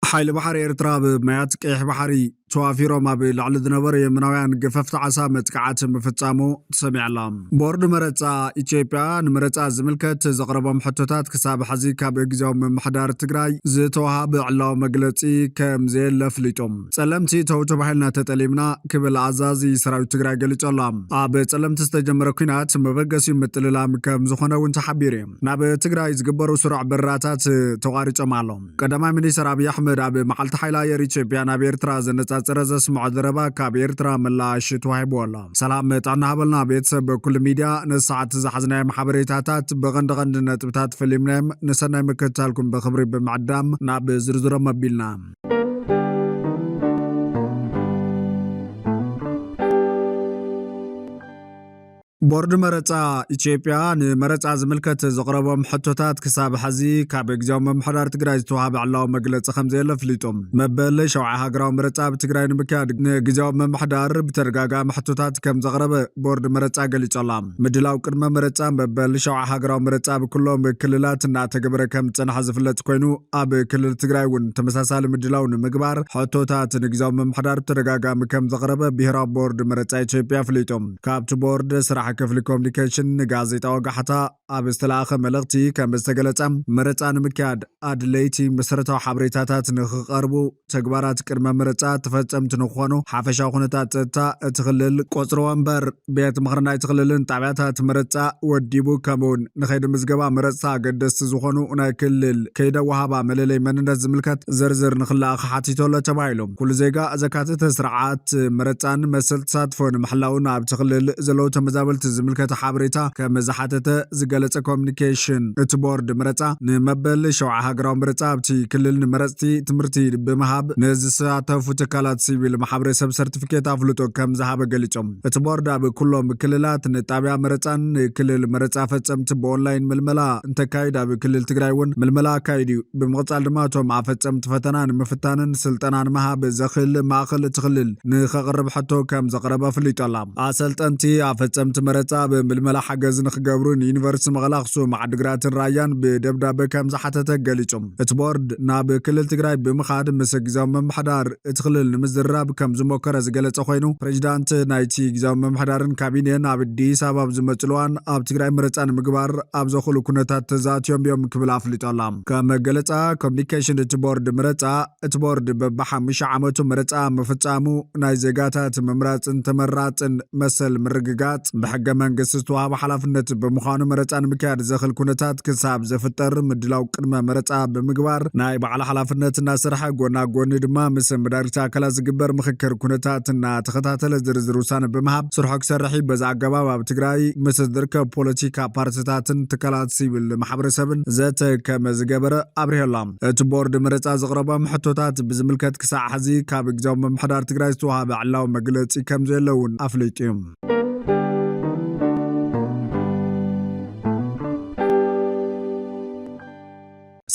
ሓይሊ ባሕሪ ኤርትራ ኣብ ማያት ቀይሕ ባሕሪ ተዋፊሮም ኣብ ልዕሊ ዝነበሩ የመናውያን ገፈፍቲ ዓሳ መጥቃዕቲ ምፍጻሙ ተሰሚዐ ኣሎ። ቦርድ መረጻ ኢትዮጵያ ንመረጻ ዝምልከት ዘቕረቦም ሕቶታት ክሳብ ሕዚ ካብ ግዝያዊ ምምሕዳር ትግራይ ዝተዋሃበ ዕላዊ መግለጺ ከም ዘየለ ኣፍሊጡ። ጸለምቲ ተው ተባሂልና ተጠሊምና ክብል ኣዛዚ ሰራዊት ትግራይ ገሊጹ ኣሎ። ኣብ ጸለምቲ ዝተጀመረ ኲናት መበገሲኡ ምጥልላም ከም ዝኾነ እውን ተሓቢሩ እዩ። ናብ ትግራይ ዝግበሩ ስሩዕ በረራታት ተቋሪጾም ኣሎ። ቀዳማይ ሚኒስትር ኣብይ ኣሕመድ ኣብ መዓልቲ ሓይሊ ኣየር ኢትዮጵያ ናብ ኤርትራ ዘነጻጸረ ዘስምዖ ዘረባ ካብ ኤርትራ ምላሽ ተዋሂብዎ ኣሎ። ሰላም ጥዕና ሃበልና ቤተሰብ ኩሉ ሚድያ፣ ነዚ ሰዓት ዝሓዝናዮም ሓበሬታታት ብቐንዲ ቀንዲ ነጥብታት ፈሊምናዮም፣ ንሰናይ ምክትታልኩም ብኽብሪ ብምዕዳም ናብ ዝርዝሮም ኣቢልና። ቦርድ መረጻ ኢትዮጵያ ንመረጻ ዝምልከት ዘቕረቦም ሕቶታት ክሳብ ሕዚ ካብ ግዝያዊ ምምሕዳር ትግራይ ዝተዋሃበ ዕላዊ መግለጺ ከም ዘየለ ኣፍሊጡ። መበል ሸውዓይ ሃገራዊ መረጻ ኣብ ትግራይ ንምክያድ ንግዝያዊ ምምሕዳር ብተደጋጋሚ ሕቶታት ከም ዘቕረበ ቦርድ መረጻ ገሊጹ ኣሎ። ምድላው ቅድመ መረጻ መበል ሸውዓይ ሃገራዊ መረጻ ኣብ ኩሎም ክልላት እናተገበረ ከም ዝጸንሐ ዝፍለጥ ኮይኑ፣ ኣብ ክልል ትግራይ እውን ተመሳሳሊ ምድላው ንምግባር ሕቶታት ንግዝያዊ ምምሕዳር ብተደጋጋሚ ከም ዘቕረበ ብሄራዊ ቦርድ መረጻ ኢትዮጵያ ኣፍሊጡ። ካብቲ ቦርድ ስራሕ ክፍሊ ኮሚኒኬሽን ንጋዜጣ ወጋሕታ ኣብ ዝተላእኸ መልእኽቲ ከም ዝተገለጸ፣ መረጻ ንምክያድ ኣድለይቲ መሰረታዊ ሓበሬታታት ንኽቐርቡ፣ ተግባራት ቅድመ መረጻ ተፈጸምቲ ንክኾኑ፣ ሓፈሻዊ ኩነታት ጸጥታ እቲ ክልል፣ ቁጽሪ ወንበር ቤት ምኽሪ ናይቲ ክልልን ጣብያታት መረጻ ወዲቡ፣ ከምኡውን ንኸይዲ ምዝገባ መረጽታ ኣገደስቲ ዝኾኑ ናይ ክልል ከይደ ወሃባ መለለይ መንነት ዝምልከት ዝርዝር ንክለኣኽ ሓቲቱ ኣሎ ተባሂሉ። ኩሉ ዜጋ ዘካተተ ስርዓት መረጻን መሰል ተሳትፎ ንምሕላውን ኣብቲ ክልል ዘለዉ ተመዛበልቲ ዝምልከት ሓበሬታ ከም ዝሓተተ ዝገለጸ ኮሚኒኬሽን እቲ ቦርድ መረጻ፣ ንመበል ሸውዓ ሃገራዊ መረጻ ኣብቲ ክልል ንመረጽቲ ትምህርቲ ብምሃብ ንዝሳተፉ ትካላት ሲቪል ማሕበረሰብ ሰርቲፊኬት ኣፍልጦ ከም ዝሃበ ገሊጾም። እቲ ቦርድ ኣብ ኩሎም ክልላት ንጣብያ መረጻን ንክልል መረጻ ፈጸምቲ ብኦንላይን ምልመላ እንተካይድ፣ ኣብ ክልል ትግራይ እውን ምልመላ ኣካይዱ እዩ። ብምቕጻል ድማ እቶም ኣፈጸምቲ ፈተና ንምፍታንን ስልጠና ንምሃብ ዘኽእል ማእኸል እቲ ክልል ንኸቕርብ ሕቶ ከም ዘቕረበ ኣፍሊጡ ኣሎ። ኣሰልጠንቲ ኣፈጸምቲ መረጻ ብምልመላ ሓገዝ ንክገብሩ ንዩኒቨርሲቲ መቐለ፣ ኣኽሱም፣ ዓድግራትን ራያን ብደብዳበ ከም ዝሓተተ ገሊጹ። እቲ ቦርድ ናብ ክልል ትግራይ ብምኻድ ምስ ግዝያዊ ምምሕዳር እቲ ክልል ንምዝርራብ ከም ዝሞከረ ዝገለጸ ኮይኑ፣ ፕሬዚዳንት ናይቲ ግዝያዊ ምምሕዳርን ካቢኔን ኣብ ኣዲስ ኣበባ ኣብ ዝመጽሉ እዋን ኣብ ትግራይ መረጻ ንምግባር ኣብ ዘኽእሉ ኩነታት ተዛትዮም እዮም ክብል ኣፍሊጡ ኣሎ። ከም መገለጻ ኮሚኒኬሽን እቲ ቦርድ መረጻ፣ እቲ ቦርድ በብሓሙሽተ ዓመቱ መረጻ ምፍጻሙ ናይ ዜጋታት ምምራጽን ተመራጽን መሰል ምርግጋጽ ብሕገ መንግስቲ ዝተዋህበ ሓላፍነት ብምዃኑ፣ መረጻ ንምክያድ ዘኽእል ኩነታት ክሳብ ዝፍጠር ምድላው ቅድመ መረጻ ብምግባር ናይ ባዕሉ ሓላፍነት እናሰርሐ፣ ጎና ጎኒ ድማ ምስ መዳርግቲ ኣካላት ዝግበር ምኽክር ኩነታት እናተኸታተለ ዝርዝር ውሳነ ብምሃብ ስርሑ ክሰርሕ እዩ። በዚ ኣገባብ ኣብ ትግራይ ምስ ዝርከብ ፖለቲካ ፓርቲታትን ትካላት ሲቪል ማሕበረሰብን ዘተ ከም ዝገበረ ኣብሪሆ ኣሎ። እቲ ቦርድ መረጻ ዘቕረቦም ሕቶታት ብዝምልከት ክሳዕ ሕዚ ካብ ግዝያዊ ምምሕዳር ትግራይ ዝተዋሃበ ዕላዊ መግለጺ ከም ዘየለ እውን ኣፍሊጡ እዩ።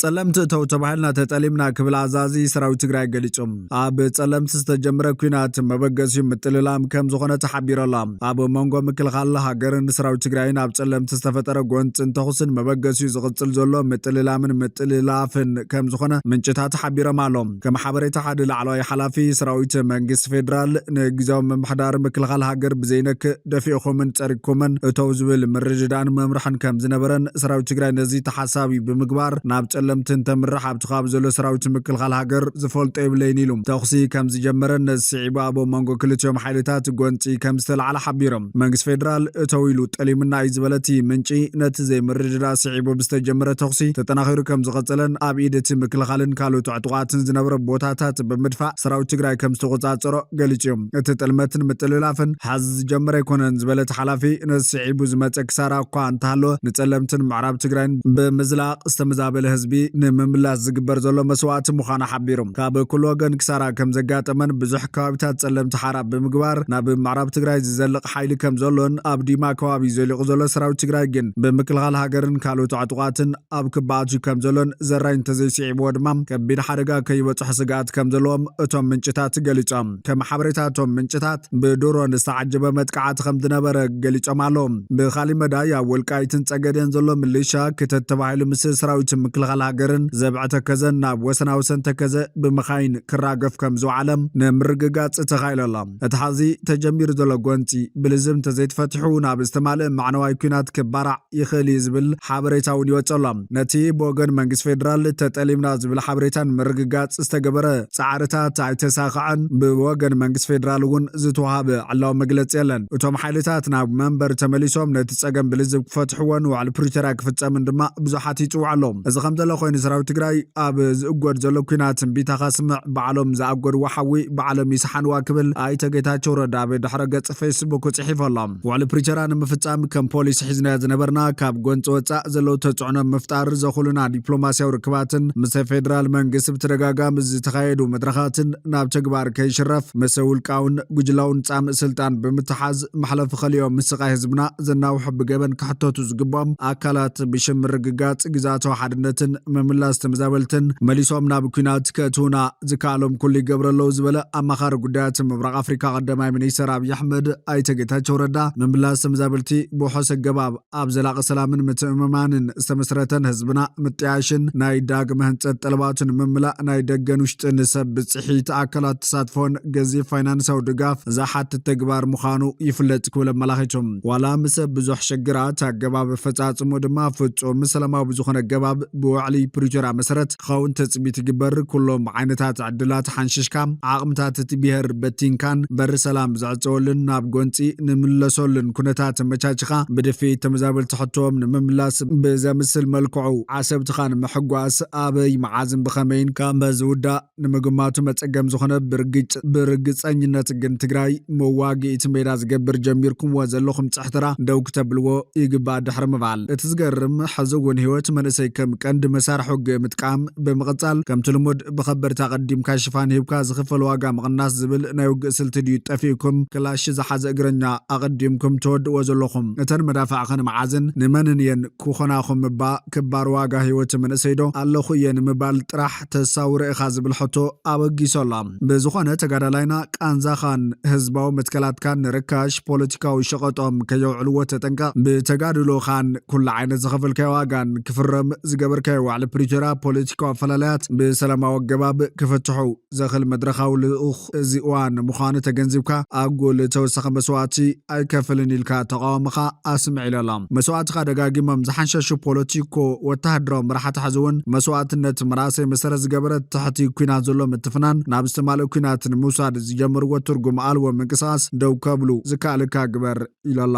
ጸለምቲ እተው ተባሂልና ተጠሊምና ክብል ኣዛዚ ሰራዊት ትግራይ ገሊጹ። ኣብ ጸለምቲ ዝተጀመረ ኲናት መበገሲኡ ምጥልላም ከም ዝኾነ ተሓቢሩ ኣሎ። ኣብ መንጎ ምክልኻል ሃገርን ሰራዊት ትግራይን ኣብ ጸለምቲ ዝተፈጠረ ጎንጽን ተኹስን መበገሲኡ ዝቕጽል ዘሎ ምጥልላምን ምጥልላፍን ከም ዝኾነ ምንጭታት ሓቢሮም ኣሎ። ከም ሓበሬታ ሓደ ላዕለዋይ ሓላፊ ሰራዊት መንግስቲ ፌዴራል ንግዝያዊ ምምሕዳር ምክልኻል ሃገር ብዘይነክእ ደፊእኹምን ጸሪግኩምን እተው ዝብል ምርድዳን መምርሕን ከም ዝነበረን፣ ሰራዊት ትግራይ ነዚ ተሓሳቢ ብምግባር ናብ ጸለምቲ እንተምርሕ ኣብቲ ከባቢ ዘሎ ሰራዊት ምክልኻል ሃገር ዝፈልጦ የብለይን ኢሉ። ተኹሲ ከም ዝጀመረን ነዚ ስዒቡ ኣብ መንጎ ክልቲኦም ሓይልታት ጎንጺ ከም ዝተላዕለ ሓቢሮም። መንግስቲ ፌዴራል እተው ኢሉ ጠሊምና እዩ ዝበለ እቲ ምንጪ፣ ነቲ ዘይምርድዳእ ስዒቡ ብዝተጀመረ ተኹሲ ተጠናኺሩ ከም ዝቐጸለን ኣብ ኢድ እቲ ምክልኻልን ካልኦት ዕጡቓትን ዝነበረ ቦታታት ብምድፋእ ሰራዊት ትግራይ ከም ዝተቆጻጸሮ ገሊጹ እዩ። እቲ ጥልመትን ምጥልላፍን ሐዚ ዝጀመረ ኣይኮነን ዝበለ እቲ ሓላፊ፣ ነዚ ስዒቡ ዝመጸ ክሳራ እኳ እንተሃለወ፣ ንጸለምትን ምዕራብ ትግራይን ብምዝላቕ ዝተመዛበለ ህዝቢ ንምምላስ ዝግበር ዘሎ መስዋእቲ ምዃኑ ሓቢሩ። ካብ ኩሉ ወገን ክሳራ ከም ዘጋጠመን ብዙሕ ከባቢታት ጸለምቲ ሓራ ብምግባር ናብ ምዕራብ ትግራይ ዝዘልቕ ሓይሊ ከም ዘሎን ኣብ ዲማ ከባቢ ዘሊቑ ዘሎ ሰራዊት ትግራይ ግን ብምክልኻል ሃገርን ካልኦት ዕጡቓትን ኣብ ክባኣት እዩ ከም ዘሎን ዘራይ እንተዘይስዒብዎ ድማ ከቢድ ሓደጋ ከይበጽሖ ስግኣት ከም ዘለዎም እቶም ምንጭታት ገሊጾም። ከም ሓበሬታ እቶም ምንጭታት፣ ብድሮን ዝተዓጀበ መጥቃዕቲ ከም ዝነበረ ገሊጾም ኣለዉ። ብኻሊእ መዳይ ኣብ ወልቃይትን ጸገዴን ዘሎ ምልሻ ክተት ተባሂሉ ምስ ሰራዊት ምክልኻል ሃገርን ዘብዐ ተከዘን ናብ ወሰናውሰን ተከዘ ብመኻይን ክራገፍ ከም ዝወዓለ ንምርግጋጽ ተኻኢሉ ኣሎ። እቲ ሓዚ ተጀሚሩ ዘሎ ጎንጺ ብልዝብ እንተዘይተፈቲሑ ናብ ዝተማልእ መዕነዋይ ኲናት ክባራዕ ይኽእል እዩ ዝብል ሓበሬታ እውን ይወጽእ ኣሎ። ነቲ ብወገን መንግስቲ ፌደራል ተጠሊምና ዝብል ሓበሬታ ንምርግጋጽ ዝተገበረ ጻዕርታት ኣይተሳኽዐን። ብወገን መንግስቲ ፌደራል እውን ዝተዋሃበ ዕላዊ መግለጺ የለን። እቶም ሓይልታት ናብ መንበር ተመሊሶም ነቲ ጸገም ብልዝብ ክፈትሕዎን ውዕል ፕሪቶርያ ክፍጸምን ድማ ብዙሓት ይጽውዑ ኣለዉ። እዚ ከም ዘሎ ኮይኑ ሰራዊት ትግራይ ኣብ ዝእጎድ ዘሎ ኲናት እምቢታኻ ስምዕ፣ ባዕሎም ዝኣጎድዎ ሓዊ ባዕሎም ይስሓንዋ ክብል ኣይተ ጌታቸው ረዳ ኣብ ድሕረ ገጽ ፌስቡክ ጽሒፉ ኣሎ። ውዕል ፕሪቶርያ ንምፍጻም ከም ፖሊሲ ሒዝናዮ ዝነበርና ካብ ጎንፂ ወጻእ ዘለዉ ተጽዕኖ ምፍጣር ዘኹሉና ዲፕሎማሲያዊ ርክባትን ምስ ፌደራል መንግስቲ ብተደጋጋሚ ዝተኻየዱ መድረኻትን ናብ ተግባር ከይሽረፍ ምስ ውልቃውን ጉጅላውን ጻምእ ስልጣን ብምትሓዝ መሕለፊ ከሊኦም ምስቓይ ህዝብና ዘናውሑ ብገበን ክሕተቱ ዝግብኦም ኣካላት ብሽም ምርግጋጽ ግዛታዊ ሓድነትን ምምላስ ተመዛበልትን መሊሶም ናብ ኲናት ከእትውና ዝከኣሎም ኩሉ ይገብሩ ኣለዉ ዝበለ ኣማኻሪ ጉዳያት ምብራቕ ኣፍሪካ ቀዳማይ ሚኒስትር ኣብይ ኣሕመድ ኣይተ ጌታቸው ረዳ ምምላስ ተመዛበልቲ ብውሑስ ኣገባብ ኣብ ዘላቒ ሰላምን ምትእምማንን ዝተመስረተን ህዝብና ምጥያሽን ናይ ዳግመ ህንፀት ጠለባቱ ንምምላእ ናይ ደገን ውሽጥን ሰብ ብፅሒት ኣካላት ተሳትፎን ገዚፍ ፋይናንሳዊ ድጋፍ ዝሓትት ተግባር ምዃኑ ይፍለጥ ክብል ኣመላኺቱ። ዋላ ምስ ብዙሕ ሽግራት ኣገባብ ኣፈፃፅሙ ድማ ፍፁም ሰላማዊ ብዝኾነ ኣገባብ ብውዕሊ ፕሪቶርያ መሰረት ክኸውን ትፅቢት ይግበር። ኩሎም ዓይነታት ዕድላት ሓንሽሽካ ዓቕምታት እቲ ብሄር በቲንካን በሪ ሰላም ዝዕፀወሉን ናብ ጎንፂ ንምለሰሉን ኩነታት ኣመቻችኻ ብድፊት ተመዛበልቲ ሕቶኦም ንምምላስ ብዘምስል መልክዑ ዓሰብትኻ ንምሕጓስ ኣበይ መዓዝን ብኸመይን ካብ ዝውዳእ ንምግማቱ መጸገም ዝኾነ ብርግጽ-፣ ብርግጸኝነት ግን ትግራይ መዋግኢቲ ሜዳ ዝገብር ጀሚርኩምዎ ዘለኹም ጽሕትራ ደው ክተብልዎ ይግባእ ድሕሪ ምባል። እቲ ዝገርም ሕዚ እውን ህይወት መንእሰይ ከም ቀንዲ መሳርሒ ውግእ ምጥቃም ብምቕጻል ከምቲ ልሙድ ብኸበድቲ ኣቐዲምካ ሽፋን ሂብካ ዝኽፈል ዋጋ ምቕናስ ዝብል ናይ ውግእ ስልቲ ድዩ ጠፊእኩም? ክላሽ ዝሓዘ እግረኛ ኣቐዲምኩም ትወድእዎ ዘለኹም። እተን መዳፍዕ ኸ ንመዓዝን ንመንን እየን ክኾናኹም እባ ክባር ዋጋ ህይወት መንእሰይ ዶ ኣለኹ እየ ንምባል ጥራሕ ተሳውሮ ኢኻ ዝብል ሕቶ ኣበጊሶ ኣሎ። ብዝኾነ ተጋዳላይና ቃንዛኻን ህዝባዊ መትከላትካን ንርካሽ ፖለቲካዊ ሸቐጦም ከየውዕልዎ ተጠንቀቕ። ብተጋድሎኻን ኩሉ ዓይነት ዝኸፈልካዮ ዋጋን ክፍረም ዝገበርካዮ ውዕሊ ፕሪቶርያ ፖለቲካዊ ኣፈላላያት ብሰላማዊ ኣገባብ ክፍትሑ ዘኽእል መድረኻዊ ልኡኽ እዚ እዋን ምዃኑ ተገንዚብካ ኣጉል ተወሳኺ መስዋእቲ ኣይከፍልን ኢልካ ተቃውሞኻ ኣስምዕ ኢሉ ኣሎ። መስዋእትኻ ደጋጊሞም ዝሓንሸሹ ፖለቲኮ ወተሃደራዊ መራሕቲ ሕዚ እውን መስዋእትነት መናእሰይ መሰረት ዝገበረ ትሕቲ ኲናት ዘሎ ምትፍናን ናብ ዝተማልእ ኲናት ንምውሳድ ዝጀመርዎ ትርጉም ኣልቦ ምንቅስቓስ ደው ከብሉ ዝከኣለካ ግበር ኢሉ ኣሎ።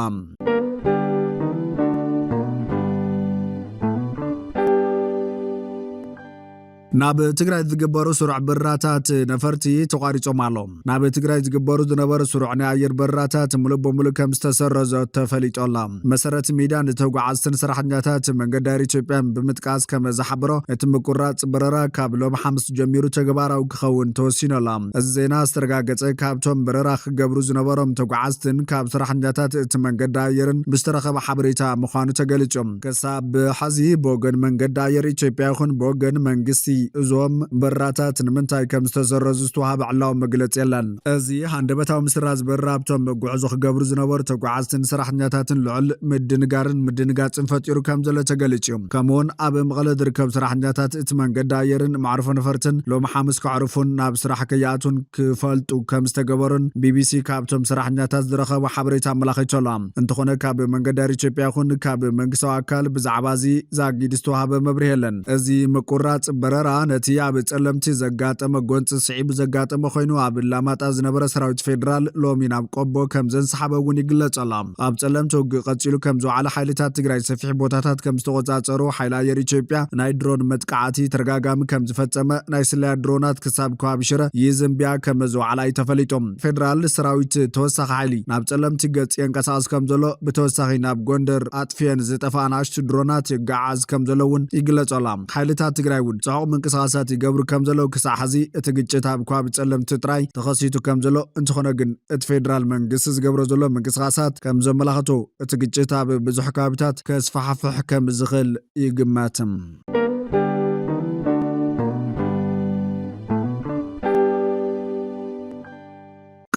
ናብ ትግራይ ዝግበሩ ስሩዕ በረራታት ነፈርቲ ተቋሪጾም ኣለዉ። ናብ ትግራይ ዝግበሩ ዝነበሩ ስሩዕ ናይ ኣየር በረራታት ሙሉእ በሙሉእ ከም ዝተሰረዘ ተፈሊጡ ኣሎ። መሰረት ሚድያ ንተጓዓዝትን ሰራሕተኛታት መንገዲ ኣየር ኢትዮጵያን ብምጥቃስ ከም ዝሓበሮ፣ እቲ ምቁራጽ በረራ ካብ ሎም ሓሙስ ጀሚሩ ተግባራዊ ክኸውን ተወሲኑ ኣሎ። እዚ ዜና ዝተረጋገጸ ካብቶም በረራ ክገብሩ ዝነበሮም ተጓዓዝትን ካብ ሰራሕተኛታት እቲ መንገዲ ኣየርን ብዝተረኸበ ሓበሬታ ምዃኑ ተገሊጹ። ክሳብ ሕዚ ብወገን መንገዲ ኣየር ኢትዮጵያ ይኹን ብወገን መንግስቲ እዞም በረራታት ንምንታይ ከም ዝተሰረዙ ዝተዋሃበ ዕላዊ መግለጺ የለን። እዚ ሃንደበታዊ ምስራዝ በረራ ኣብቶም ጉዕዞ ክገብሩ ዝነበሩ ተጓዓዝትን ሰራሕተኛታትን ልዑል ምድንጋርን ምድንጋጽን ፈጢሩ ከም ዘሎ ተገሊጹ እዩ። ከምኡውን ኣብ መቐለ ዝርከብ ሰራሕተኛታት እቲ መንገዲ ኣየርን መዕርፎ ነፈርትን ሎም ሓሙስ ከዕርፉን ናብ ስራሕ ከይኣቱን ክፈልጡ ከም ዝተገበሩን ቢቢሲ ካብቶም ሰራሕተኛታት ዝረኸቦ ሓበሬታ ኣመላኺቱ ኣሎ። እንተኾነ ካብ መንገዲ ኣየር ኢትዮጵያ ይኹን ካብ መንግስታዊ ኣካል ብዛዕባ እዚ ዛጊድ ዝተዋሃበ መብርሂ የለን። እዚ ምቁራጽ በረራ ነቲ ኣብ ጸለምቲ ዘጋጠመ ጎንጺ ስዒቡ ዘጋጠመ ኮይኑ ኣብ ላማጣ ዝነበረ ሰራዊት ፌደራል ሎሚ ናብ ቆቦ ከም ዘንሰሓበ እውን ይግለጽ ኣሎ። ኣብ ጸለምቲ ውግእ ቀጺሉ ከም ዝወዓለ ሓይልታት ትግራይ ሰፊሕ ቦታታት ከም ዝተቆጻጸሩ ሓይሊ ኣየር ኢትዮጵያ ናይ ድሮን መጥቃዕቲ ተደጋጋሚ ከም ዝፈጸመ ናይ ስለያ ድሮናት ክሳብ ከባቢ ሽረ ይዝንብያ ከም ዝወዓላ እዩ ተፈሊጡ። ፌደራል ሰራዊት ተወሳኺ ሓይሊ ናብ ጸለምቲ ገጽ የንቀሳቐስ ከም ዘሎ ብተወሳኺ ናብ ጎንደር ኣጥፍየን ዝጠፍኣ ንኣሽቱ ድሮናት ይገዓዝ ከም ዘሎ እውን ይግለጽ ኣሎ። ሓይልታት ትግራይ እውን ጽዑቕ ምንቅስቓሳት ይገብሩ ከም ዘለዉ ክሳዕ ሕዚ እቲ ግጭት ኣብ ከባቢ ጸለምቲ ጥራይ ተኸሲቱ ከም ዘሎ እንተኾነ ግን እቲ ፌደራል መንግስቲ ዝገብሮ ዘሎ ምንቅስቓሳት ከም ዘመላኽቱ እቲ ግጭት ኣብ ብዙሕ ከባቢታት ከስፋሕፍሕ ከም ዝኽእል ይግመት።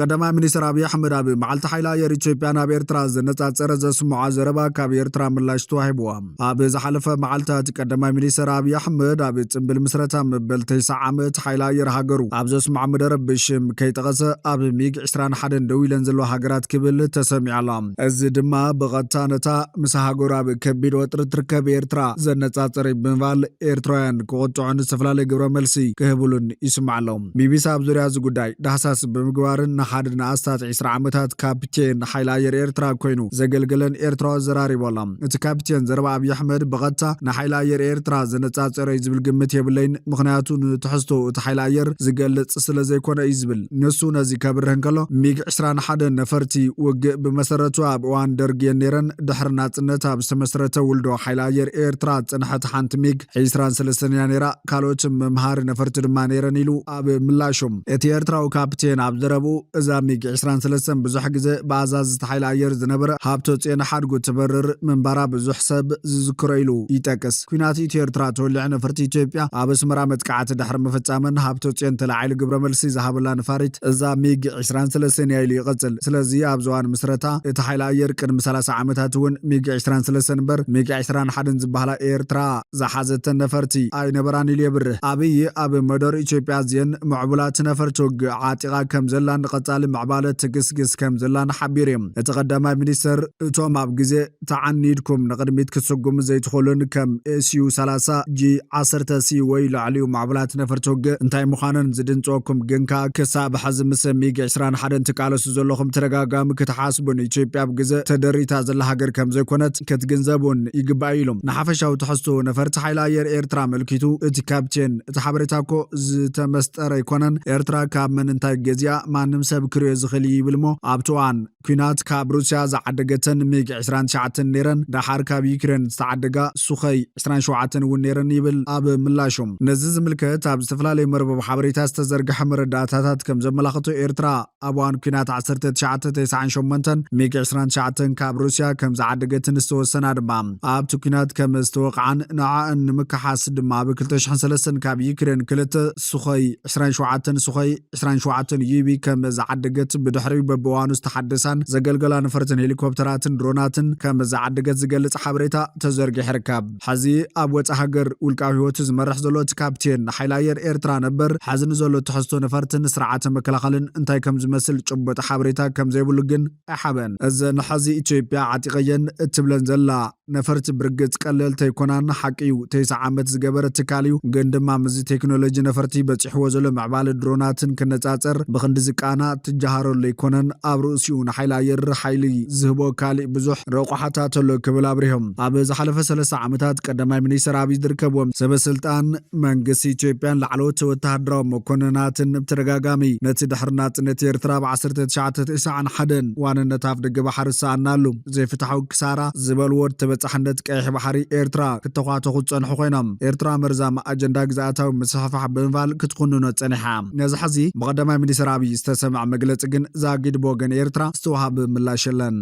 ቀዳማይ ሚኒስትር ኣብይ ኣሕመድ ኣብ መዓልቲ ሓይሊ ኣየር ኢትዮጵያ ናብ ኤርትራ ዘነጻጸረ ዘስምዖ ዘረባ ካብ ኤርትራ ምላሽ ተዋሂብዋ። ኣብ ዝሓለፈ መዓልታት ቀዳማይ ሚኒስትር ኣብይ ኣሕመድ ኣብ ጽምብል ምስረታ መበል ተስዓ ዓመት ሓይሊ ኣየር ሃገሩ ኣብ ዘስምዖ መደረ ብሽም ከይጠቐሰ ኣብ ሚግ ዕስራን ሓደን ደው ኢለን ዘለዋ ሃገራት ክብል ተሰሚዑ ኣሎ። እዚ ድማ ብቐጥታ ነታ ምስ ሃገሩ ኣብ ከቢድ ወጥሪ ትርከብ ኤርትራ ዘነጻጸረ ብምባል ኤርትራውያን ክቕጥዑን ዝተፈላለየ ግብረ መልሲ ክህብሉን ይስማዕ ኣሎ። ቢቢሲ ኣብ ዙርያ እዚ ጉዳይ ዳህሳስ ብምግባርን ንሓደ ንኣስታት ዕስራ ዓመታት ካፕቴን ሓይሊ ኣየር ኤርትራ ኮይኑ ዘገልገለን ኤርትራዊ ኣዘራሪቡ ኣሎ። እቲ ካፕቴን ዘረባ ኣብይ ኣሕመድ ብቐጥታ ንሓይሊ ኣየር ኤርትራ ዘነጻጸረ እዩ ዝብል ግምት የብለይን፣ ምኽንያቱ ንትሕዝቶ እቲ ሓይሊ ኣየር ዝገልጽ ስለ ዘይኮነ እዩ ዝብል። ንሱ ነዚ ከብርህ እንከሎ፣ ሚግ ዕስራን ሓደን ነፈርቲ ውግእ ብመሰረቱ ኣብ እዋን ደርጊ እየን ነይረን፣ ድሕሪ ናጽነት ኣብ ዝተመስረተ ውልዶ ሓይሊ ኣየር ኤርትራ ዝጸንሐት ሓንቲ ሚግ ዕስራን ሰለስተን እያ ነይራ፣ ካልኦት መምሃሪ ነፈርቲ ድማ ነይረን ኢሉ ኣብ ምላሹ። እቲ ኤርትራዊ ካፕቴን ኣብ ዘረብኡ፣ እዛ ሚግ ዕስራን ሰለስተን ብዙሕ ግዜ ብኣዛዝቲ ሓይሊ ኣየር ዝነበረ ሃብተጽዮን ሓድጉ ትበርር ምንባራ ብዙሕ ሰብ ዝዝክሮ ኢሉ ይጠቅስ። ኲናት ኢትዮ ኤርትራ ተወሊዑ ነፈርቲ ኢትዮጵያ ኣብ ኣስመራ መጥቃዕቲ ድሕሪ ምፍጻመን ሃብተጽዮን ተላዒሉ ግብረ መልሲ ዝሃበላ ነፋሪት እዛ ሚግ ዕስራን ሰለስተን እያ ኢሉ ይቐጽል። ስለዚ ኣብ ዝዋን ምስረታ እቲ ሓይሊ ኣየር ቅድሚ ሰላሳ ዓመታት እውን ሚግ ዕስራን ሰለስተን እምበር ሚግ ዕስራን ሓደን ዝበሃላ ኤርትራ ዝሓዘተን ነፈርቲ ኣይነበራን ኢሉ የብርህ። ኣብይ ኣብ መደር ኢትዮጵያ ኣዝየን ምዕቡላት ነፈርቲ ውግእ ዓጢቓ ከም ዘላን ንቐጻሊ ምዕባለ ትግስግስ ከም ዘላን ሓቢሩ እዩ። እቲ ቀዳማይ ሚኒስተር እቶም ኣብ ግዜ ተዓኒድኩም ንቕድሚት ክትስጉሙ ዘይትኽእሉን ከም ኤስዩ ሰላሳ ጂ ዓሰርተ ሲ ወይ ልዕሊኡ ምዕቡላት ነፈርቲ ውግእ እንታይ ምዃነን ዝድንጽወኩም ግን ከኣ ክሳብ ሕዚ ምስ ሚግ ዕስራን ሓደን ትቃለሱ ዘለኹም ተደጋጋሚ ክትሓስቡን ኢትዮጵያ ኣብ ግዜ ተደሪታ ዘላ ሃገር ከም ዘይኮነት ክትግንዘቡን ይግባእ ኢሉ። ንሓፈሻዊ ትሕዝቶ ነፈርቲ ሓይሊ ኣየር ኤርትራ ኣመልኪቱ እቲ ካፕቴን፣ እቲ ሓበሬታ እኮ ዝተመስጠረ ኣይኮነን። ኤርትራ ካብ መን እንታይ ገዚኣ ማንም ሰብ ክርእዮ ዝኽእል እዩ ይብል እሞ ኣብቲ እዋን ኲናት ካብ ሩስያ ዝዓደገተን ሚግ ዕስራን ትሽዓተን ነይረን፣ ደሓር ካብ ዩክሬን ዝተዓደጋ ሱኸይ ዕስራን ሸውዓተን እውን ነይረን ይብል ኣብ ምላሹ። ነዚ ዝምልከት ኣብ ዝተፈላለዩ መርበብ ሓበሬታ ዝተዘርግሐ መረዳእታታት ከም ዘመላኽቶ ኤርትራ ኣብ እዋን ኲናት ዓሰርተ ትሽዓተ ተስዓን ሸሞንተን ሚግ ዕስራን ትሽዓተን ካብ ሩስያ ከም ዝዓደገትን ዝተወሰና ድማ ኣብቲ ኲናት ከም ዝተወቕዓን ንዕኣን ንምክሓስ ድማ ኣብ ክልተ ሽሕን ሰለስተን ካብ ዩክሬን ክልተ ሱኸይ ዕስራን ሸውዓተን ሱኸይ ዕስራን ሸውዓተን ዩቢ ከም ዝዓደገት ብድሕሪኡ በብእዋኑ ዝተሓደሳን ዘገልገላ ነፈርትን ሄሊኮፕተራትን ድሮናትን ከም ዝዓደገት ዝገልጽ ሓበሬታ ተዘርጊሑ ይርከብ። ሕዚ ኣብ ወጻኢ ሃገር ውልቃዊ ህይወቱ ዝመርሕ ዘሎ እቲ ካፕቴን ንሓይሊ ኣየር ኤርትራ ነበር፣ ሕዚ ንዘሎ ትሕዝቶ ነፈርትን ስርዓተ መከላኸልን እንታይ ከም ዝመስል ጭቡጥ ሓበሬታ ከም ዘይብሉ ግን ኣይሓበን። እዘን ሕዚ ኢትዮጵያ ዓጢቐየን እትብለን ዘላ ነፈርቲ ብርግጽ ቀለልቲ ኣይኮናን። ሓቂ እዩ፣ ተስዓ ዓመት ዝገበረ ትካል እዩ፣ ግን ድማ ምስዚ ቴክኖሎጂ ነፈርቲ በጺሕዎ ዘሎ ምዕባለ ድሮናትን ክነጻጸር ብኽንዲ ዝቃና ትጀሃረሉ ኣይኮነን። ኣብ ርእሲኡ ንሓይሊ ኣየር ሓይሊ ዝህቦ ካሊእ ብዙሕ ረቋሓታት ኣሎ ክብል ኣብሪሆም። ኣብ ዝሓለፈ ሰለስተ ዓመታት ቀዳማይ ሚኒስትር ኣብይ ዝርከብዎም ሰበ ስልጣን መንግስቲ ኢትዮጵያን ላዕለዎት ወተሃደራዊ መኮንናትን ብተደጋጋሚ ነቲ ድሕሪ ናጽነት ኤርትራ ብ ዓሰርተ ትሽዓተ ተስዓን ሓደን ዋንነት ኣፍ ደገ ባሕሪ ዝሰኣናሉ ዘይፍትሓዊ ክሳራ ዝበልዎ ተበጻሕነት ቀይሕ ባሕሪ ኤርትራ ክተዃተኹ ዝጸንሑ ኮይኖም፣ ኤርትራ መርዛም ኣጀንዳ ግዝኣታዊ ምስፍሕፋሕ ብምባል ክትኹንኖ ጸኒሓ። ነዚ ሕዚ ብቐዳማይ ሚኒስትር ኣብይ ዝተሰምዐ መግለጺ ግን ዛጊድ ብወገን ኤርትራ ዝተዋሃበ ምላሽ የለን።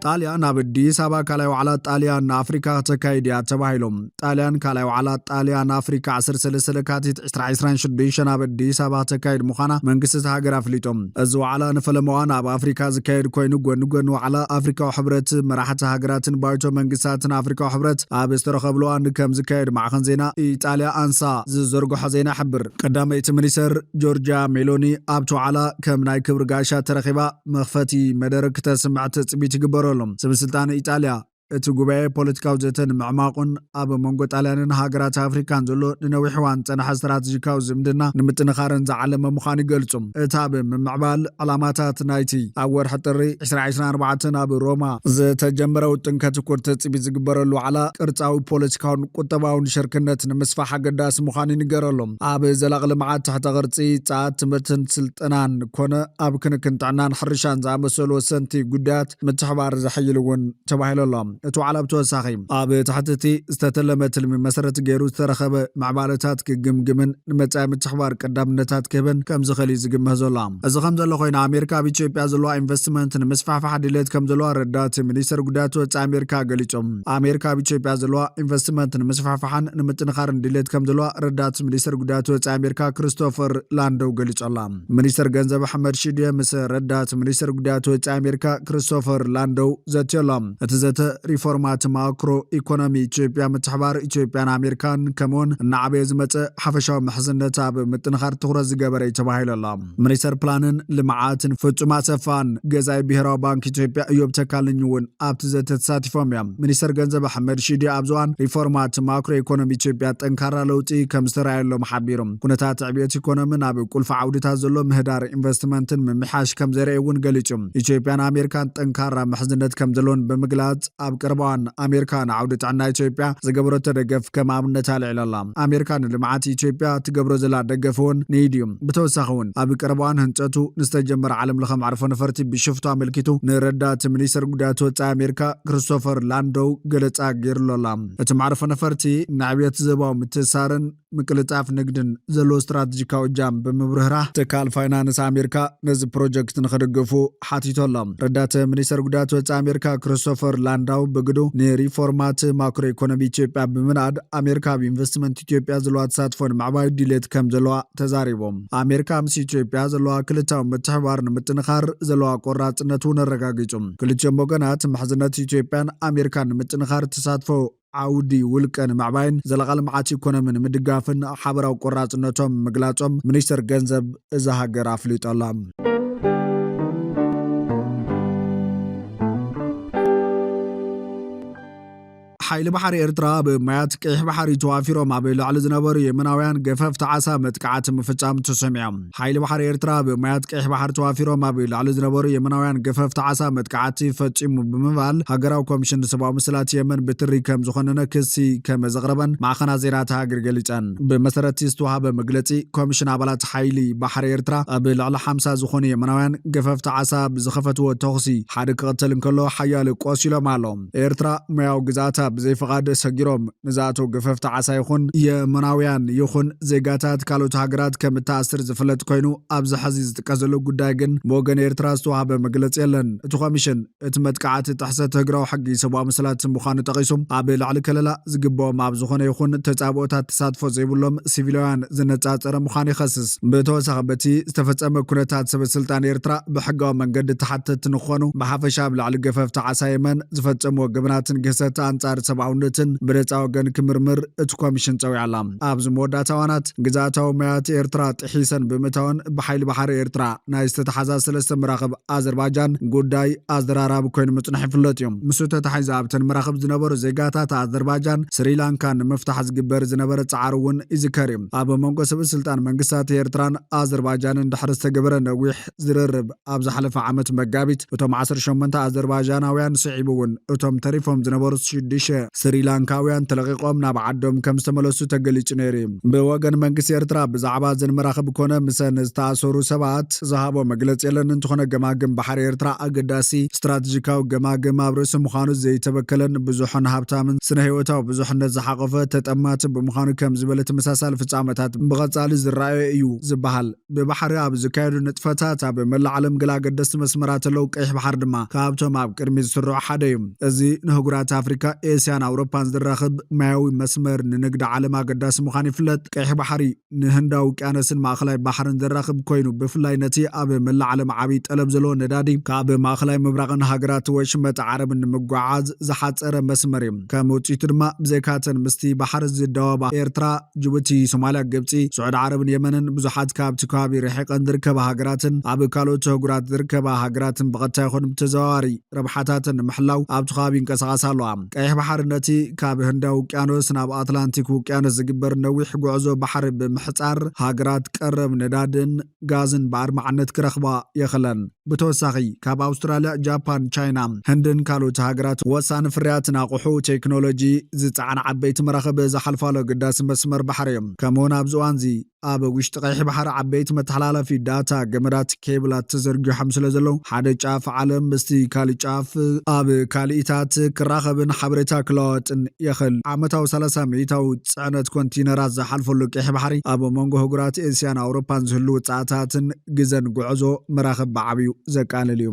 ጣልያን ኣብ ኣዲስ ኣበባ ካልኣይ ዋዕላ ጣልያን ኣፍሪካ ከተካይድ እያ ተባሂሉ። ጣልያን ካልኣይ ዋዕላ ጣልያን ኣፍሪካ ዓሰርተ ሰለስተ ለካቲት ዕስራ ዕስራን ሽዱሽተን ኣብ ኣዲስ ኣበባ ተካይድ ምዃና መንግስቲ እታ ሃገር ኣፍሊጡ። እዚ ዋዕላ ንፈለማ እዋን ኣብ ኣፍሪካ ዝካየድ ኮይኑ፣ ጎኒ ጎኒ ዋዕላ ኣፍሪካዊ ሕብረት፣ መራሕቲ ሃገራትን ባይቶ መንግስታትን ኣፍሪካዊ ሕብረት ኣብ ዝተረኸብሉ እዋን ከም ዝካየድ ማዕኸን ዜና ኢጣልያ ኣንሳ ዝዘርግሖ ዜና ይሕብር። ቀዳመይቲ ሚኒስተር ጆርጂያ ሜሎኒ ኣብቲ ዋዕላ ከም ናይ ክብሪ ጋሻ ተረኺባ መኽፈቲ መደረ ክተስምዕ ትጽቢት ይግበረሉ። ሰበስልጣን ኢጣልያ፣ እቲ ጉባኤ ፖለቲካዊ ዘተ ንምዕማቑን ኣብ መንጎ ጣልያንን ሃገራት ኣፍሪካን ዘሎ ንነዊሕ እዋን ዝጸንሐ ስትራተጂካዊ ዝምድና ንምጥንኻርን ዝዓለመ ምዃኑ ይገልጹ። እቲ ኣብ ምምዕባል ዕላማታት ናይቲ ኣብ ወርሒ ጥሪ ዕስራ ዕስራን ኣርባዕተን ኣብ ሮማ ዝተጀመረ ውጥን ከትኩር ትጽቢት ዝግበረሉ ዋዕላ፣ ቅርጻዊ፣ ፖለቲካውን ቁጠባውን ሽርክነት ንምስፋሕ ኣገዳሲ ምዃኑ ይንገረሉ። ኣብ ዘላቒ ልምዓት፣ ትሕተ ቅርጺ፣ ጸዓት፣ ትምህርትን ስልጠናን ኮነ ኣብ ክንክን ጥዕናን ሕርሻን ዝኣመሰሉ ወሰንቲ ጉዳያት ምትሕባር ዘሐይል እውን ተባሂሉ ኣሎ። እቲ ዋዕላ ብተወሳኺ ኣብ ትሕቲ እቲ ዝተተለመ ትልሚ መሰረት ገይሩ ዝተረኸበ ምዕባለታት ክግምግምን ንመጻኢ ምትሕባር ቀዳምነታት ክህበን ከም ዝኽእል እዩ ዝግመት ዘሎ። እዚ ከም ዘሎ ኮይኑ ኣሜሪካ ኣብ ኢትዮጵያ ዘለዋ ኢንቨስትመንት ንምስፋሕፋሕ ድሌት ከም ዘለዋ ረዳት ሚኒስትር ጉዳያት ወጻኢ ኣሜሪካ ገሊጹ። ኣሜሪካ ኣብ ኢትዮጵያ ዘለዋ ኢንቨስትመንት ንምስፋሕፋሕን ንምጥንኻርን ድሌት ከም ዘለዋ ረዳት ሚኒስትር ጉዳያት ወጻኢ ኣሜሪካ ክሪስቶፈር ላንዶው ገሊጹ ኣላ። ሚኒስትር ገንዘብ ኣሕመድ ሺዴ ምስ ረዳት ሚኒስትር ጉዳያት ወጻኢ ኣሜሪካ ክሪስቶፈር ላንዶው ዘትዮ ኣሎ። እቲ ዘተ ሪፎርማት ማክሮ ኢኮኖሚ ኢትዮጵያ ምትሕባር ኢትዮጵያን ኣሜሪካን ከምኡውን እናዓበየ ዝመጸ ሓፈሻዊ ምሕዝነት ኣብ ምጥንኻር ትኹረት ዝገበረ እዩ ተባሂሉ ኣሎ። ሚኒስተር ፕላንን ልምዓትን ፍጹም ኣሰፋን ገዛኢ ብሄራዊ ባንክ ኢትዮጵያ እዮብ ተካልኝ እውን ኣብቲ ዘተ ተሳቲፎም እዮም። ሚኒስተር ገንዘብ ኣሕመድ ሺዴ ኣብዚ እዋን ሪፎርማት ማክሮ ኢኮኖሚ ኢትዮጵያ ጠንካራ ለውጢ ከም ዝተረኣየሎም ሓቢሩ። ኩነታት ዕብየት ኢኮኖሚ ናብ ቁልፊ ዓውድታት ዘሎ ምህዳር ኢንቨስትመንትን ምምሕያሽ ከም ዘርኢ እውን ገሊጹ። ኢትዮጵያን ኣሜሪካን ጠንካራ ምሕዝነት ከም ዘለውን ብምግላጽ ኣብ ቀረባ እዋን ኣሜሪካ ንዓውዲ ጥዕና ኢትዮጵያ ዝገበረቶ ደገፍ ከም ኣብነት ኣልዒላ ኣላ። ኣሜሪካ ንልምዓት ኢትዮጵያ ትገብሮ ዘላ ደገፍ እውን ንኢድ እዩ። ብተወሳኺ እውን ኣብ ቀረባ እዋን ህንጸቱ ንዝተጀመረ ዓለም ለኸ መዕርፎ ነፈርቲ ብሽፍቱ ኣመልኪቱ ንረዳት ሚኒስትር ጉዳያት ወጻኢ ኣሜሪካ ክሪስቶፈር ላንዶው ገለጻ ገይሩሉ ኣላ። እቲ መዕርፎ ነፈርቲ ንዕብየት ዞባዊ ምትእስሳርን ምቅልጣፍ ንግድን ዘለዎ ስትራቴጂካዊ እጃም ብምብርህራህ ትካል ፋይናንስ ኣሜሪካ ነዚ ፕሮጀክት ንክድግፉ ሓቲቱ ኣሎ። ረዳት ሚኒስተር ጉዳያት ወጻኢ ኣሜሪካ ክሪስቶፈር ላንዳው ብግዱ ንሪፎርማት ማክሮ ኢኮኖሚ ኢትዮጵያ ብምንኣድ ኣሜሪካ ኣብ ኢንቨስትመንት ኢትዮጵያ ዘለዋ ተሳትፎ ንምዕባይ ድሌት ከም ዘለዋ ተዛሪቦም። ኣሜሪካ ምስ ኢትዮጵያ ዘለዋ ክልታዊ ምትሕባር ንምጥንኻር ዘለዋ ቆራጽነት እውን ኣረጋጊጹ። ክልቲኦም ወገናት ምሕዝነት ኢትዮጵያን ኣሜሪካን ንምጥንኻር ተሳትፎ ዓውዲ ውልቀ ንምዕባይን ዘላቒ ልምዓት ኢኮኖሚ ንምድጋፍን ሓበራዊ ቆራጽነቶም ምግላጾም ሚኒስተር ገንዘብ እዛ ሃገር ኣፍሊጡ ኣሎ። ሓይሊ ባሕሪ ኤርትራ ኣብ ማያት ቀይሕ ባሕሪ ተዋፊሮም ኣብ ልዕሊ ዝነበሩ የመናውያን ገፈፍቲ ዓሳ መጥቃዕቲ ምፍጻም ተሰሚዖም። ሓይሊ ባሕሪ ኤርትራ ኣብ ማያት ቀይሕ ባሕሪ ተዋፊሮም ኣብ ልዕሊ ዝነበሩ የመናውያን ገፈፍቲ ዓሳ መጥቃዕቲ ፈጺሙ ብምባል ሃገራዊ ኮሚሽን ንሰብኣዊ መሰላት የመን ብትሪ ከም ዝኾነነ ክሲ ከም ዘቕረበን ማዕኸናት ዜና እታ ሃገር ገሊጸን። ብመሰረት ዝተዋሃበ መግለጺ ኮሚሽን ኣባላት ሓይሊ ባሕሪ ኤርትራ ኣብ ልዕሊ ሓምሳ ዝኾኑ የመናውያን ገፈፍቲ ዓሳ ብዝኸፈትዎ ተኹሲ ሓደ ክቕተል እንከሎ ሓያሎ ቆሲሎም ኣሎ። ኤርትራ ሞያዊ ግዛታ ብዘይፍቓድ ሰጊሮም ንዝኣተው ገፈፍቲ ዓሳ ይኹን የመናውያን ይኹን ዜጋታት ካልኦት ሃገራት ከም እተኣስር ዝፍለጥ ኮይኑ፣ ኣብዚ ሕዚ ዝጥቀስ ዘሎ ጉዳይ ግን ብወገን ኤርትራ ዝተዋህበ መግለጺ የለን። እቲ ኮሚሽን እቲ መጥቃዕቲ ጥሕሰት ሃገራዊ ሕጊ ሰብኣዊ መሰላት ምዃኑ ጠቒሱ፣ ኣብ ልዕሊ ከለላ ዝግብኦም ኣብ ዝኾነ ይኹን ተጻብኦታት ተሳትፎ ዘይብሎም ሲቪላውያን ዝነጻጸረ ምዃኑ ይኸስስ። ብተወሳኺ በቲ ዝተፈጸመ ኩነታት ሰበ ስልጣን ኤርትራ ብሕጋዊ መንገዲ ተሓተትቲ ንኾኑ ብሓፈሻ ኣብ ልዕሊ ገፈፍቲ ዓሳ የመን ዝፈጸምዎ ገበናትን ግህሰት ኣንጻር ሰብኣውነትን ብነጻ ወገን ክምርምር እቲ ኮሚሽን ጸዊዓ ኣላ። ኣብዚ መወዳእታ እዋናት ግዝኣታዊ ማያት ኤርትራ ጥሒሰን ብምእታወን ብሓይሊ ባሕሪ ኤርትራ ናይ ዝተተሓዛ ሰለስተ መራኽብ ኣዘርባጃን ጉዳይ ኣዘራራቢ ኮይኑ ምጽንሑ ይፍለጥ እዩ። ምስኡ ተታሒዙ ኣብተን መራኽብ ዝነበሩ ዜጋታት ኣዘርባጃን ስሪላንካን ንምፍታሕ ዝግበር ዝነበረ ጻዕሪ እውን ይዝከር እዩ። ኣብ መንጎ ሰበ ስልጣን መንግስታት ኤርትራን ኣዘርባጃንን ድሕሪ ዝተገበረ ነዊሕ ዝርርብ ኣብ ዝሓለፈ ዓመት መጋቢት እቶም ዓሰርተ ሸሞንተ ኣዘርባጃናውያን ስዒቡ እውን እቶም ተሪፎም ዝነበሩ ሽዱሽተ ስሪላንካውያን ተለቒቖም ናብ ዓዶም ከም ዝተመለሱ ተገሊጹ ነይሩ እዩ። ብወገን መንግስቲ ኤርትራ ብዛዕባ እዘን መራኽብ ኮነ ምሰን ዝተኣሰሩ ሰባት ዝሃቦ መግለጺ የለን። እንተኾነ ገማግም ባሕሪ ኤርትራ ኣገዳሲ ስትራቴጂካዊ ገማግም ኣብ ርእሲ ምዃኑ ዘይተበከለን ብዙሕን ሃብታምን ስነ ህይወታዊ ብዙሕነት ዝሓቆፈ ተጠማቲ ብምዃኑ ከም ዝበለ ተመሳሳሊ ፍጻመታት ብቐጻሊ ዝረኣየ እዩ ዝበሃል። ብባሕሪ ኣብ ዝካየዱ ንጥፈታት ኣብ መላእ ዓለም ገለ ኣገደስቲ መስመራት ኣለዉ። ቀይሕ ባሕሪ ድማ ካብቶም ኣብ ቅድሚት ዝስርዑ ሓደ እዩ። እዚ ንህጉራት ኣፍሪካ፣ ኤስያን ኣውሮፓን ዘራኽብ ማያዊ መስመር ንንግዲ ዓለም ኣገዳሲ ምዃኑ ይፍለጥ። ቀይሕ ባሕሪ ንህንዳዊ ውቅያኖስን ማእኸላይ ባሕርን ዘራኽብ ኮይኑ፣ ብፍላይ ነቲ ኣብ መላእ ዓለም ዓብዪ ጠለብ ዘለዎ ነዳዲ ካብ ማእኸላይ ምብራቕን ሃገራት ወሽመጥ ዓረብን ንምጉዓዝ ዝሓፀረ መስመር እዩ። ከም ውፅኢቱ ድማ ብዘይካተን ምስቲ ባሕሪ ዝዳወባ ኤርትራ፣ ጅቡቲ፣ ሶማልያ፣ ግብፂ፣ ስዑዲ ዓረብን የመንን ብዙሓት ካብቲ ከባቢ ርሒቐን ዝርከባ ሃገራትን ኣብ ካልኦት ኣህጉራት ዝርከባ ሃገራትን ብቐጥታ ይኹን ብተዘዋዋሪ ረብሓታተን ንምሕላው ኣብቲ ከባቢ ይንቀሳቐሳ ኣለዋ። ቀይሕ ባሕሪ ባሕሪ ነቲ ካብ ህንዳዊ ውቅያኖስ ናብ ኣትላንቲክ ውቅያኖስ ዝግበር ነዊሕ ጉዕዞ ባሕሪ ብምሕጻር፣ ሃገራት ቀረብ ነዳድን ጋዝን ብኣድማዕነት ክረኽባ የኽለን። ብተወሳኺ፣ ካብ ኣውስትራልያ፣ ጃፓን፣ ቻይና፣ ህንድን ካልኦት ሃገራት ወሳኒ ፍርያትን ኣቑሑ፣ ቴክኖሎጂ ዝጸዓና ዓበይቲ መራኽብ ዝሓልፋሉ ኣገዳሲ መስመር ባሕሪ እዮም። ከምኡውን ኣብዚ እዋንዚ ኣብ ውሽጢ ቀይሕ ባሕሪ ዓበይቲ መተሓላለፊ ዳታ ገመዳት ኬብላት ተዘርጊሖም ስለ ዘለዉ፣ ሓደ ጫፍ ዓለም ምስቲ ካልእ ጫፍ ኣብ ካልኢታት ክራኸብን ሓበሬታ ክለዋወጥን የኽእል። ዓመታዊ ሰላሳ ሚእታዊ ጽዕነት ኮንቲነራት ዝሓልፈሉ ቀይሕ ባሕሪ፣ ኣብ መንጎ ህጉራት ኤስያን ኣውሮፓን ዝህሉ ውጽኣታትን ግዘን ጉዕዞ መራኽብ ብዓብዩ ዘቃልል እዩ።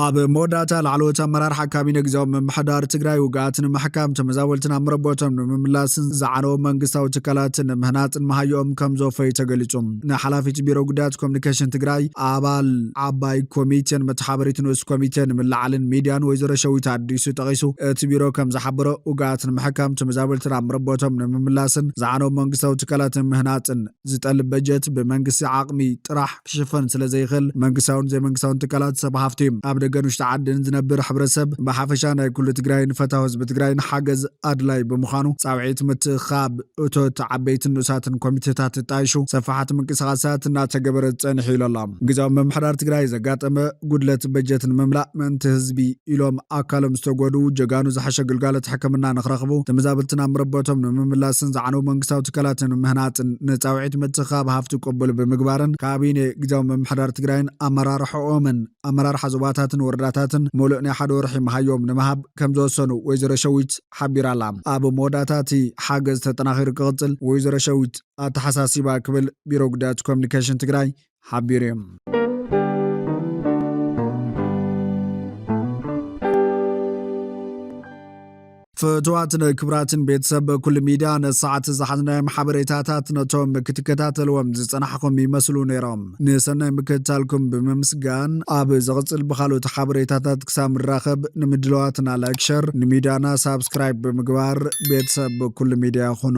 ኣብ መወዳእታ፣ ላዕለዎት ኣመራርሓ ካቢነ ግዝያዊ ምምሕዳር ትግራይ ውግኣት ንምሕካም፣ ተመዛበልትን ኣብ መረቦቶም ንምምላስን ዝዓነዎ መንግስታዊ ትካላት ንምህናፅን መሃይኦም ከም ዘወፈዩ ተገሊጹ። ንሓላፊት ቢሮ ጉዳያት ኮሚኒኬሽን ትግራይ፣ ኣባል ዓባይ ኮሚቴን መተሓበሪት ንኡስ ኮሚቴ ንምልዓልን ሚድያን ወይዘሮ ሸዊት ኣዲሱ ጠቒሱ፣ እቲ ቢሮ ከም ዝሓበሮ፣ ውግኣት ንምሕካም፣ ተመዛበልትን ኣብ መረቦቶም ንምምላስን ዝዓነዎ መንግስታዊ ትካላት ንምህናፅን ዝጠልብ በጀት ብመንግስቲ ዓቕሚ ጥራሕ ክሽፈን ስለ ዘይኽእል፣ መንግስታውን ዘይመንግስታውን ትካላት፣ ሰብ ሃፍቲ፣ ኣብ ደገን ውሽጢ ዓድን ዝነብር ሕብረተሰብ ብሓፈሻ፣ ናይ ኩሉ ትግራይን ፈታዊ ህዝቢ ትግራይን ሓገዝ ኣድላይ ብምዃኑ፣ ጻውዒት ምትእኻብ እቶት ዓበይትን ንኡሳትን ኮሚቴታት ተጣይሹ ሰፋሓት ምንቅስቓሳት እናተገበረ ጸኒሑ ኢሉ ኣሎ። ግዝያዊ ምምሕዳር ትግራይ ዘጋጠመ ጉድለት በጀት ንምምላእ፣ ምእንቲ ህዝቢ ኢሎም ኣካሎም ዝተጎድኡ ጀጋኑ ዝሓሸ ግልጋሎት ሕክምና ንክረኽቡ፣ ተመዛበልትን ኣብ መረበቶም ንምምላስን ዝዓነው መንግስታዊ ትካላት ንምህናፅን ንፃውዒት ምትእኻብ ሃፍቲ ቅቡል ብምግባርን፣ ካቢኔ ግዝያዊ ምምሕዳር ትግራይን ኣመራርሕኦምን ኣመራርሓ ዞባታትን ወረዳታትን ሙሉእ ናይ ሓደ ወርሒ መሃዮም ንምሃብ ከም ዝወሰኑ ወይዘሮ ሸዊት ሓቢራ ኣላ። ኣብ መወዳእታ፣ እቲ ሓገዝ ተጠናኺሩ ክቕፅል ወይዘሮ ሸዊት ኣተሓሳሲባ ክብል ቢሮ ጉዳያት ኮሚኒኬሽን ትግራይ ሓቢሩ እዩ። ፍቱዋትን ክቡራትን ቤተሰብ ኩሉ ሚድያ፣ ነሰዓት ዝሓዝናዮም ሓበሬታታት ነቶም ክትከታተልዎም ዝጸናሕኹም ይመስሉ ነይሮም። ንሰናይ ምክትታልኩም ብምምስጋን፣ ኣብ ዝቕጽል ብኻልኦት ሓበሬታታት ክሳብ ንራኸብ፣ ንምድላዋትና ላይክ፣ ሸር፣ ንሚድያና ሳብስክራይብ ብምግባር ቤተሰብ ኩሉ ሚድያ ኩኑ።